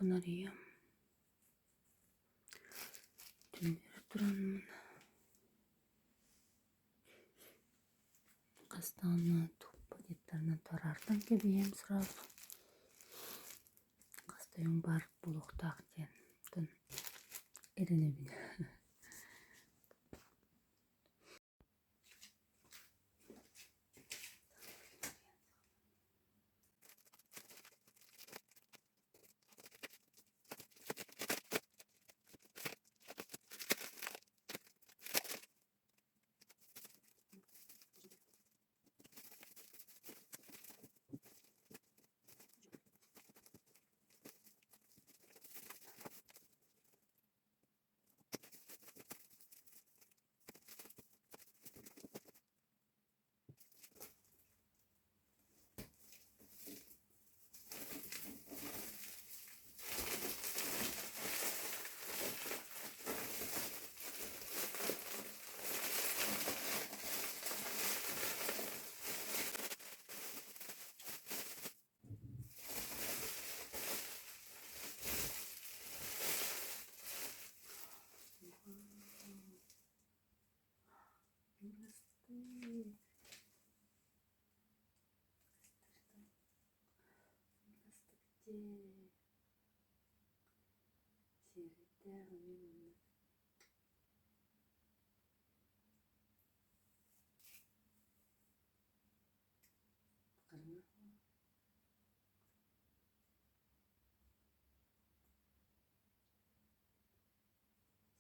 Муннукпун арыйыам. Түннэри тураммын хас даҕаны туппа диэттэринэн тараартан кэбиһиэм сразу. Хас да өҥ баар буолуохтаах диэн оттон эрэнэбин. Сиэрэйдээх эмиэ маннык Хараҥа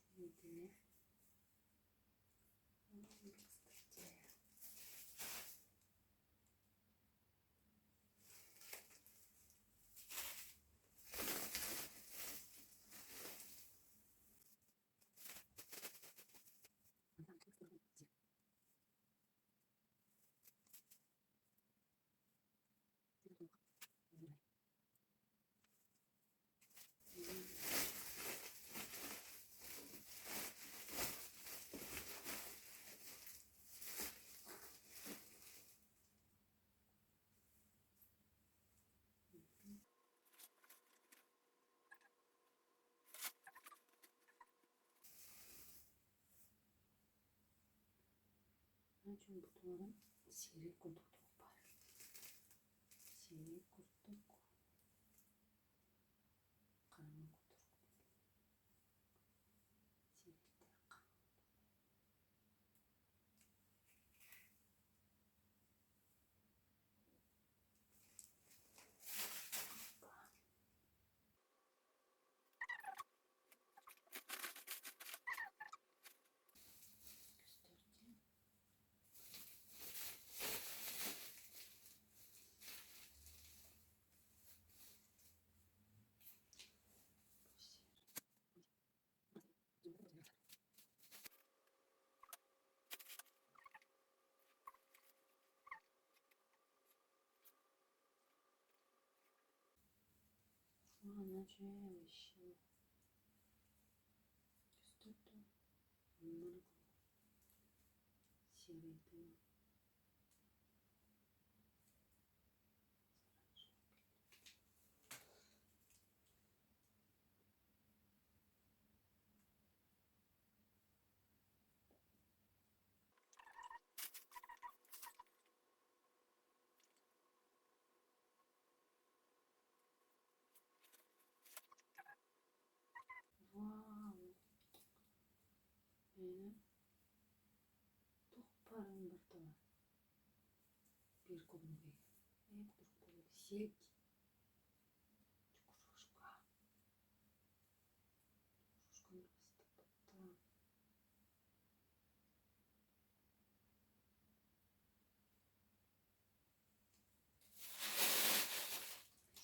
Сирэйдэнэ Бутуларын сиэрэй курдук туох баар. Сиэрэй курдук, хараҥа курдук. Сиэрэйдээх хараҥа курдук. Сиэрэйдиҥ Вау! Миэнэ туох баарын бартала биир курдук ээ курдук сиэк чукрушка чукрушканы ыстаппыттаан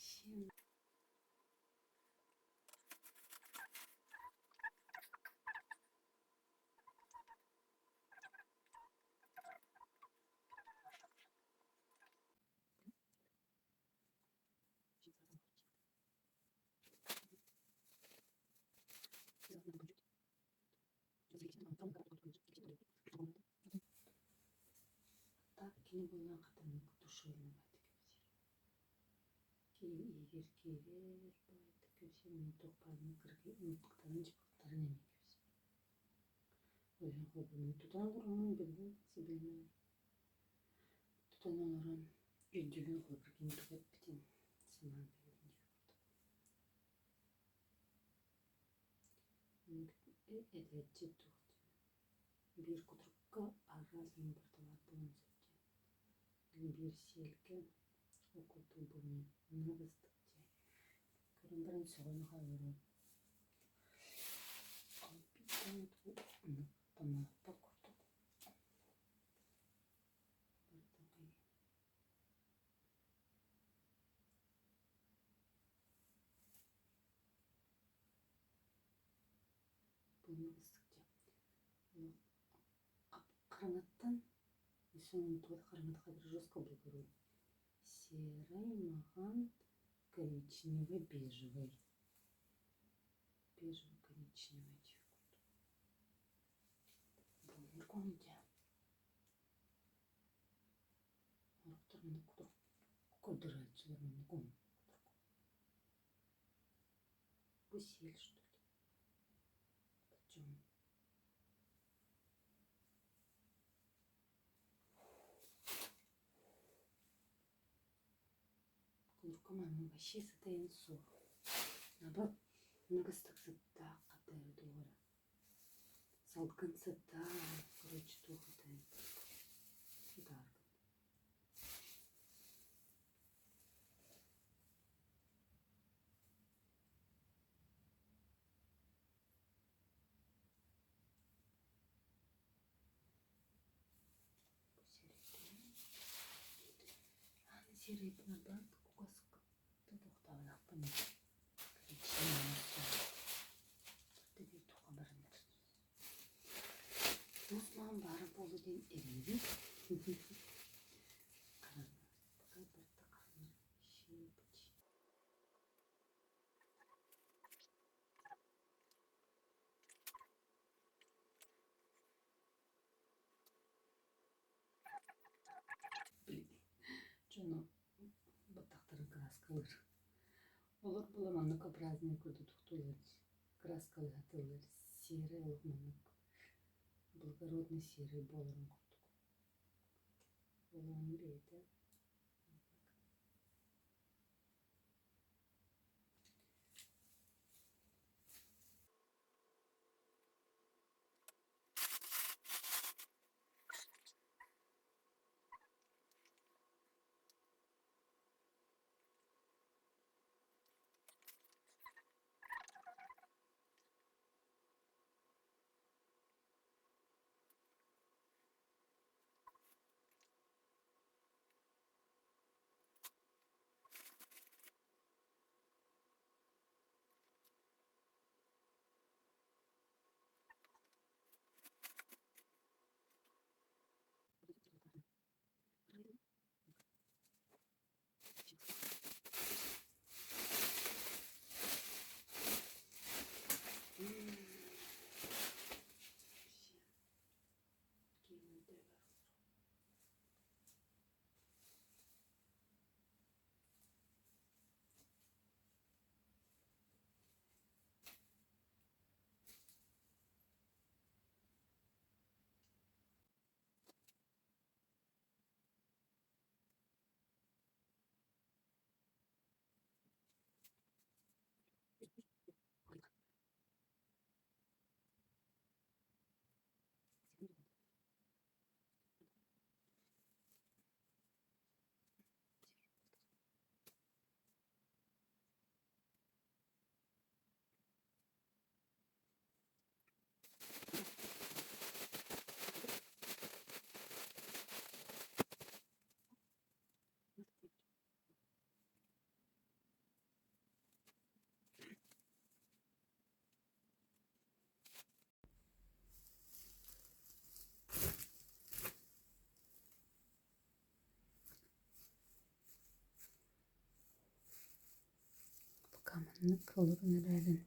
сиэн Так кини буолан хатаннык душевный баайдык кэпсиир. Киһи иһигэр киирэр баайдык. Кэпсиир уонна туох баарынан кыракый ымпыктарын-чымпыктарын эмиэ кэпсиир. Ол иһин холбонон тутан олороммун билигин сибилигин тутан олорон өйдүүбүн холобур кини тугу эппитин санаан кэлэбин диэх курдук. Этээччи туох диэн биир кутурукка араас өҥ барыта баар буолуон сөп диэн. Биир сиэлгэ ол курдук буолуон онно быстык дии. Көрөн баран сөҕөн хааларым. Ол биирдэ таммалаппат курдук. Барытын хайыы. Хараҥаттан хараҥата жестко благородный серый маҕан коричневый бежевый бежевый коричневый диэх курдук буолуор дии Сорохтор маннык курдук көрдөрөөччүлэр маннык курдук Бу сиэл что ли? Почему? Курка манна вообще сытайын суох. Наоборот, нагыстык сыттаах хатайы дуора. Салгын сыттаах, короче, туох хатайын. Утааргын. Аны сирэйбин арбаан кугас тутуохтаабатахпын биир туохха бараннар туус маҕан баара буолуо диэн эрэнэбин Хараҥа пока барыта хараҥа Дьону баттахтарын кырааскалыыр. Олор була маннык образный курдук туттуллар, кырааскалыы сатыыллар. Серый олох маннык благородный серый буоларын курдук. Ол ону бэйэтэ Пока маннык олорон эрээрин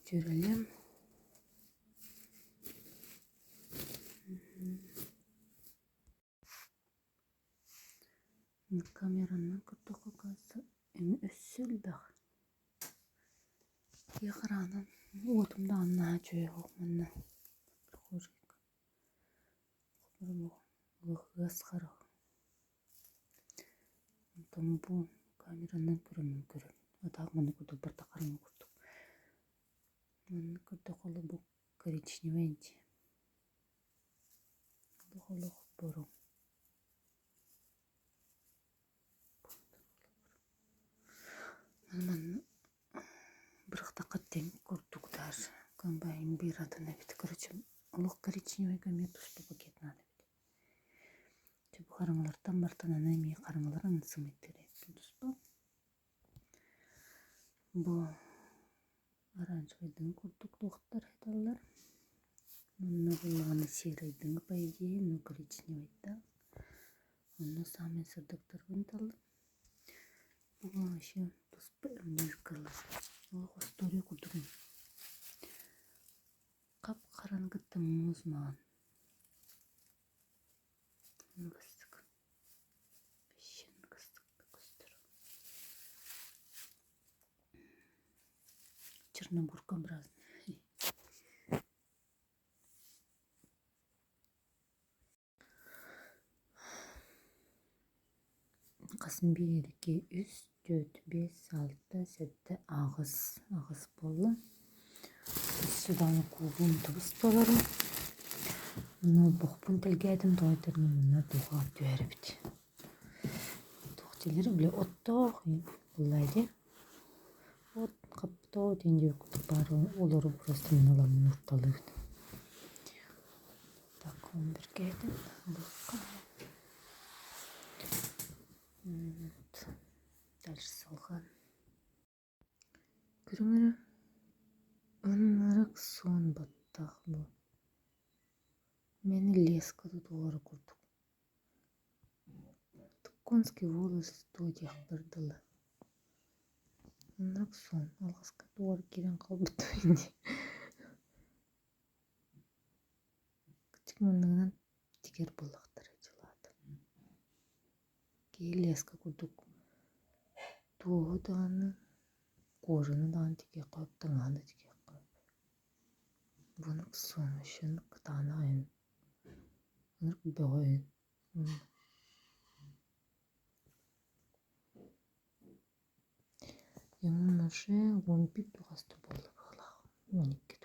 дьүөрэлиэм. Камеранан көрдөххө өссө элбэх. Киһи хараҕынан уотум даҕаны наһаа үчүгэй оһох манна ыас харах. Онтон бу камеранан көрөммүн көрөбүн. А так манна курдук барыта хараҥа курдук. Манна көрдөххө бу коричневай дии. Олох-олох бороҥ. Манна бырахтахха тэҥ курдук даже комбайн биир атын эбит. Короче, олох коричневайга эмиэ туспа пакет наада эбит. Дьэ бу хараҥалартан бартан аны эмиэ хараҥалар аны сымыйдыыр эбиппин туспа. Бу оранжевайдыҥы курдук туохтар сыталлар. Манна буоллаҕына серайдыҥы по идее, но коричневайдаах. Онно саамай сырдыктарбын таллым. Бу вообще туспа өҥнөөх Олох остуоруйа курдук Хап-хараны кытта муус маҥан. Ынырык Вообще ынырык көстөр. Чернобуркообразный. Хасын биир, икки, үс, түөрт, биэс, алта, сэттэ, аҕыс. Аҕыс буолла. Өссө даҕаны куугум тубус буоларын. Олбохпун тэлгээтим, тоҕо этэрин манна духуоп түһэр эбит. Туох дииллэр били оттоох буолла дии. От хаппытоо диэн диэбит курдук баар олору просто мин ыламмын уурталыыбын. Так, он бэргээтим лыыкка. Дальше салҕаан. Көрүҥ эрэ, ынырык суон баттах бу. Мэни леска тутуллара курдук. Конский волос дуо диэхпэр дылы. Ынырык суон, алҕаска туора киирэн хаалбыт ини. Кырдьык манныгынан тигэр буоллахтара дьылаата. Киһи леска курдук туоһу даҕаны, кожаны даҕаны тигиэххэ сөп, таҥаһы да тигиэххэ сөп. Бу суон вообще кытаанах эҥин, ынырык бөҕө эҥин. Ему уже 11 туох буолла быһыылаах, 12 дуу.